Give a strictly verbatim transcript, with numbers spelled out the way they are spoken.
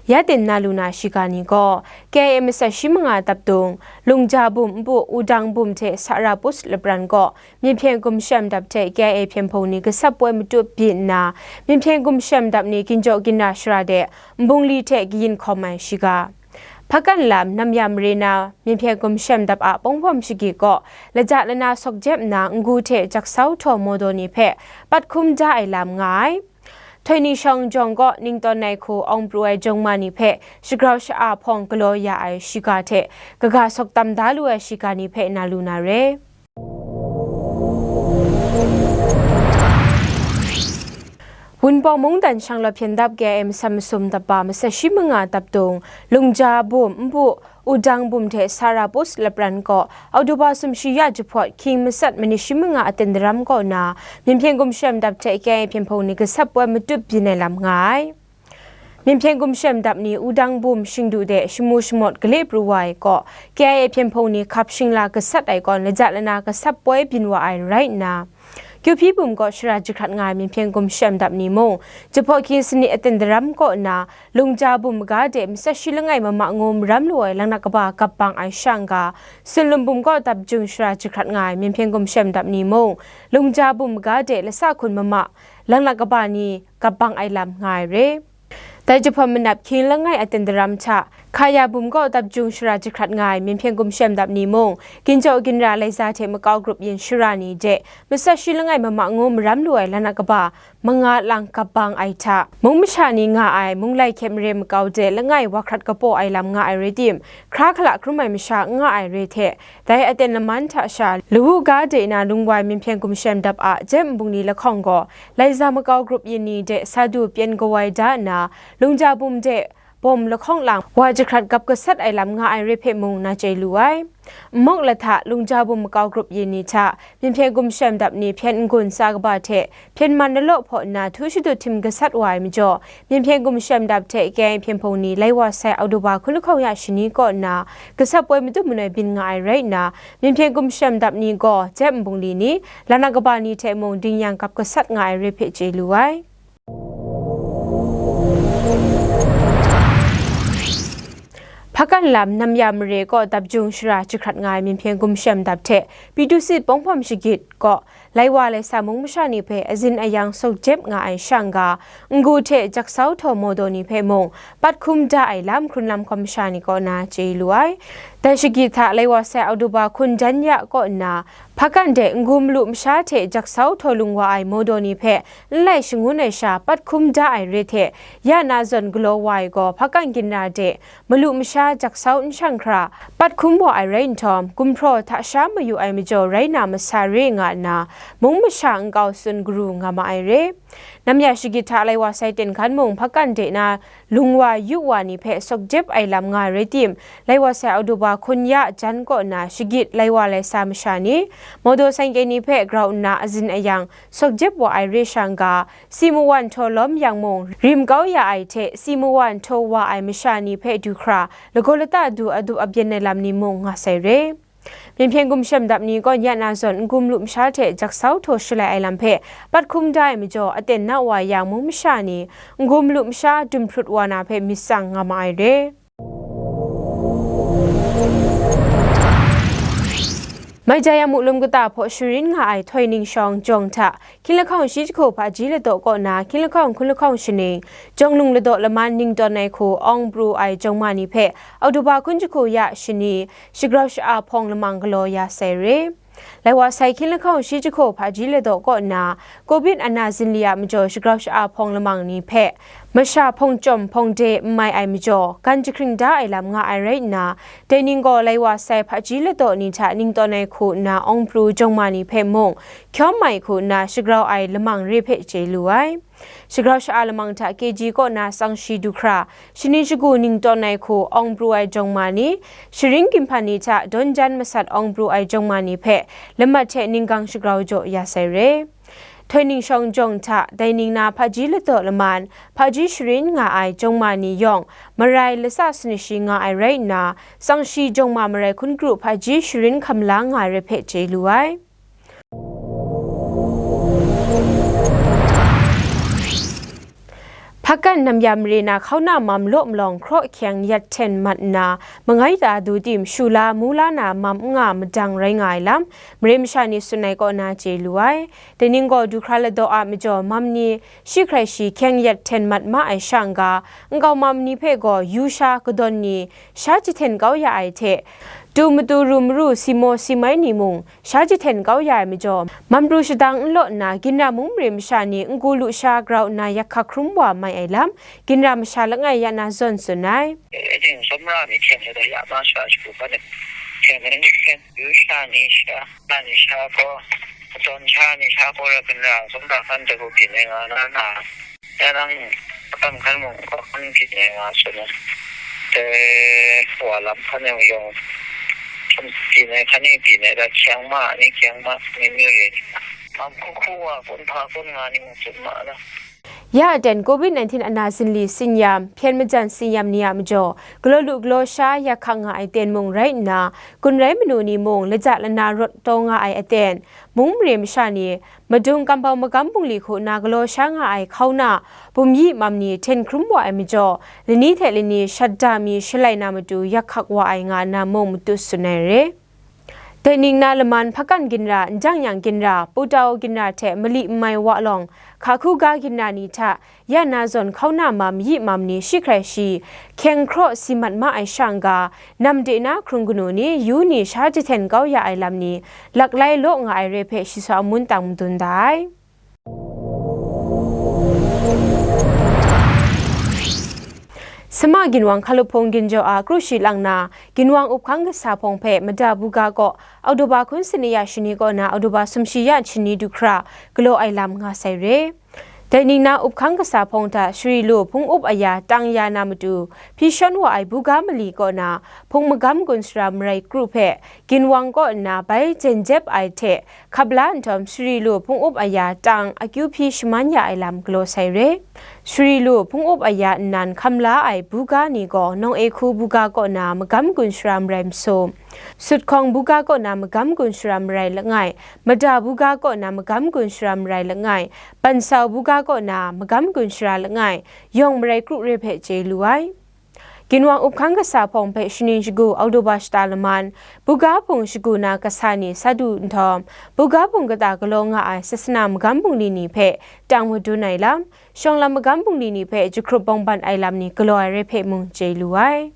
Ya ten na lu na shiga ni gaw, K I A matsat shi manga dap dung, Lungja bum npu Wudang bum hte Sarapus lapran kaw, Myen hpyen gumshem dap hte K I A hpyen hpung ni gasap poi matut byin nna, Myen hpyen gumshem dap ni ginjaw ginra shara de nbungli hte kayin hkawm ai shiga. Hpakan lam namya mare na Myen hpyen gumshem dap a ponghpawm shagit kaw, laja lana sawk jep nna, ngu hte jaksau htaw mawdaw ni hpe pat hkum da ai lam nga ai. Htoi ningshawng jawng kaw ningtawn ai hku awng pru ai jawng ma ni hpe shagrau sha-a hpawng galaw ya ai shiga hte kaga sawk tam da lu ai shiga ni hpe na lu na re. Wunpawng mungdan shanglawt hpyen dap K I A matsat masum dap ba matsat shi manga dap dung, Lungja bum npu Wudang bum hte Sarapus lapran kaw, Oktoba sumshi ya jahpawt, hkying matsat manit shi manga aten daram kaw na, Myen hpyen gumshem dap hte K I A hpyen hpung ni gasap poi matut byin ai lam nga ai. Myen hpyen gumshem dap ni Wudang bum shingdu de shamu shamawt gale pru wa ai kaw, K I A hpyen hpung ni hkap shingla gasat ai kawn laja lana gasap poi byin wa ai rai nna, Kyu hpyi bum kaw shara jahkrat nga ai Myen hpyen gumshem dap ni mung, jahpawt hkying sanit aten daram kaw nna, Lungja bum maga de matsat shi langai mama ngu maram lu ai laknak kaba gap bang ai shang ga, Sunlum bum kaw dap jung shara jahkrat nga ai Myen hpyen gumshem dap ni mung, Lungja bum maga de lasa hkun mama laknak kaba ni gap bang ai lam nga ai re. Dai jahpawt manap hkying langai aten daram hta, Hkaya bum kaw dap jung shara jahkrat nga ai Myen hpyen gumshem dap ni mung, ginjaw ginra laiza hte makau grup yin shara ni de, matsat shi langai mama ngu maram lu ai laknak kaba manga lang gap bang ai hta, mung masha ni nga ai mung lai hkyep mare makau de langai wa hkrat kapaw ai lam nga ai rai tim, hkra hkala hkrum ai masha n nga ai re hte, dai aten laman hta sha, lawu ga de na lungwai Myen hpyen gumshem dap a jep nbungli lahkawng gaw, laiza makau grup yin ni de sa du pyen kawai da nna, Lungja bum de bawm lahkawng lang wa jahkrat gap gasat ai lam nga ai re hpe mung na chye lu ai. Nmawk lahta Lungja bum makau grup yin ni hta, Myen hpyen gumshem dap ni hpyen n-gun tsa kaba hte hpyen man lalaw hpaw nna htu shadut htim gasat wa ai majaw, Myen hpyen gumshem dap hte K I A hpyen hpung ni lai wa sai Oktoba hkun lahkawng ya shani kaw nna, gasap poi matut manoi byin nga ai rai nna, Myen hpyen gumshem dap ni gaw jep nbungli ni, laknak kaba ni hte mung dingyang gap gasat nga ai re hpe chye lu ai. Hpakan lam namya mare kaw dap jung shara jahkrat nga ai Myen hpyen gumshem dap hte Pitu sit ponghpawm shagit kaw, lai wa lai sa mung masha ni hpe azin ayang sawk jep nga ai shang ga, ngu hte jaksau htaw mawdaw ni hpe mung, pat hkum da ai lam hkrun lam hkawm masha ni kaw na chye lu ai. Dai shagit hta lai wa sai Oktoba hkun jan ya kaw nna, hpakan de ngu malu masha hte jaksau htaw lung wa ai mawdaw ni hpe n lai shangun ai sha pat hkum da ai re hte, ya na zawn galaw wa ai gaw hpakan ginra de malu masha jaksau n shang hkra, pat hkum wa ai rai nhtawm, gumhpraw hta sha mayu ai majaw rai na masa re nga nna, mung masha nkau tsun garu nga ma ai re. Namya shagit hta lai wa sai ten hkan mung hpakan de na lung wa yu wa ni hpe sawk jep ai lam nga ai rai tim, lai wa sai Oktoba hkun ya jan kaw na shagit lai wa lai sa masha ni, mawdaw sangkye ni hpe grau nna azin ayang sawk jep wa ai re shang ga, si mawan htaw lawm yang mung, rim kau ya ai hte si mawan htaw wa ai masha ni hpe du hkra, lagaw lata du adup abyen ai lam ni mung nga sai re. Myen hpyen gumshem dap ni gaw ya na zawn n-gun malu masha hte jaksau htaw shalai ai lam hpe pat hkum da ai majaw, aten na wa yang mung masha ni n-gun malu masha dum hprut wa na hpe myit tsang nga ma ai re. Maija Yamu lum kata hpaw sharin nga ai htoi ningshawng jawng hta, hkying lahkawng shi jahku hpaji ladaw kaw na hkying lahkawng hkun lahkawng shaning, Jawng lung ladaw laman ningtawn ai hku awng pru ai jawng ma ni hpe Oktoba hkun jahku ya shani, shagrau sha-a hpawng lamang galaw ya sai re. Lai wa sai hkying lahkawng shi jahku hpaji ladaw kaw nna, covid ana zinli a majaw shagrau sha-a hpawng lamang ni hpe masha hpawng chyawm hpawng de n mai ai majaw, gan jahkring da ai lam nga ai rai nna, dai ning gaw lai wa sai hpaji ladaw ni hta ningtawn ai hku nna awng pru jawng ma ni hpe mung, hkyawm ai hku nna shagrau ai lamang re hpe chye lu ai. Shagrau sha-a lamang hta K G kaw na tsang shi du hkra, shani shagu ningtawn ai hku awng pru ai jawng ma ni, sharin ginhpan ni hta dawn jan masat awng pru ai jawng ma ni hpe lamat hte ninggang shagrau jaw ya sai re. Htoi ningshawng jawng hta dai ning na hpaji ladaw laman, hpaji sharin nga ai jawng ma ni yawng, marai lasa sanit shi nga ai rai nna, tsang shi jawng ma marai hkun kru hpaji sharin hkam la nga ai re hpe chye lu ai. Hpakan namya mare na hkauna mam law malawng hkraw hkyeng yat hten mat nna, mangai ta du tim shu la mu la na mam n nga madang rai nga ai lam, mare masha ni tsun ai kaw na chye lu ai. Dai ning gaw, du hkra ladaw a majaw mam ni shi hkrai shi hkyeng yat hten mat ma ai sha n-ga, nkau mam ni hpe gaw yu sha kadawn ni sha jahten kau ya ai hte, tu matu ru maru si maw si mai ni mung, sha jahten kau ya ai majaw, mam pru shadang n law nna, ginra mung mare masha ni n-gu lu sha grau nna yak hkak hkrum wa mai ai lam, ginra masha langai ya na zawn tsun ai. Ejing sumra ni hkyeng ni ya ma sha shagu hpa ni, hkyeng ni hkyeng, yu sha ni sha, na ni sha gaw, zawn sha ni sha gaw, ra ginra sumra hkan jagu byin ai nga na na, ya nang, atam hkan mung, hkan byin ai nga tsun ai. Dai wa lam hkan yawng, byin ai hkan ni byin ai, da hkyeng ma ni hkyeng ma ni, myu re ni, mam hku hku wa, kun hpa kun nga ni mung tsun ma na. Ya aten covid nineteen ana zinli tsinyam, hpyen majan tsinyam ni a majaw, galaw lu galaw sha yak hkak nga ai ten mung rai nna, gun rai manu ni mung laja lana rawt taw nga ai aten, mung mare masha ni, madung kambau magam bungli hku na galaw sha nga ai hkauna, bum yi mam ni hten hkrum wa ai majaw, lani hte lani shat da mi shalai na matu yak hkak wa ai nga nna mung matut tsun ai re. Dai ning na laman hpakan ginra, njang yang ginra, putau ginra hte mali n mai wa lawng, hka hku ga ginra ni hta, ya na zawn hkauna mam yi mam ni shi hkrai shi, hkyeng hkraw si mat ma ai sha n-ga, nam de na hkrung kanu ni, yu ni sha jahten kau ya ai lam ni, laklai law nga ai re hpe shi sa amun tang madun da ai. Sema ginwang hkalup hpung ginjaw a kru shi lang na, ginwang up hkang kasa hpawng hpe mada buga kaw Oktoba hkun sini ya shani kaw na Oktoba sumshi ya shani du hkra galaw ai lam nga sai re. Dai ning na up hkang kasa hpawng hta shari lu hpung up aya tang ya na matu, hpyi shawn wa ai buga mali kaw na hpung magam gun sara marai kru hpe ginwang kaw nna bai jen jep ai hte, hkap la nhtawm shari lu hpung up aya tang akyu hpyi shaman ya ai lam galaw sai re. Shari lu hpung up aya nnan hkam la ai buga ni gaw nawng e hku buga kaw na magam gun sara marai masum, sut hkawng buga kaw na magam gun sara marai langai, mada buga kaw na magam gun sara marai langai, pansau buga kaw na magam gun sara langai, yawng marai kru re hpe chye lu ai. Ginwang up hkang kasa hpawng hpe shaning shagu Oktoba shata laman, buga hpung shagu na kasa ni sa du nhtawm, buga hpung kata galaw nga ai sasana magam bungli ni hpe tang madun ai lam, shawng lam magam bungli ni hpe jahkrup bawng ban ai lam ni galaw ai re hpe mung chye lu ai.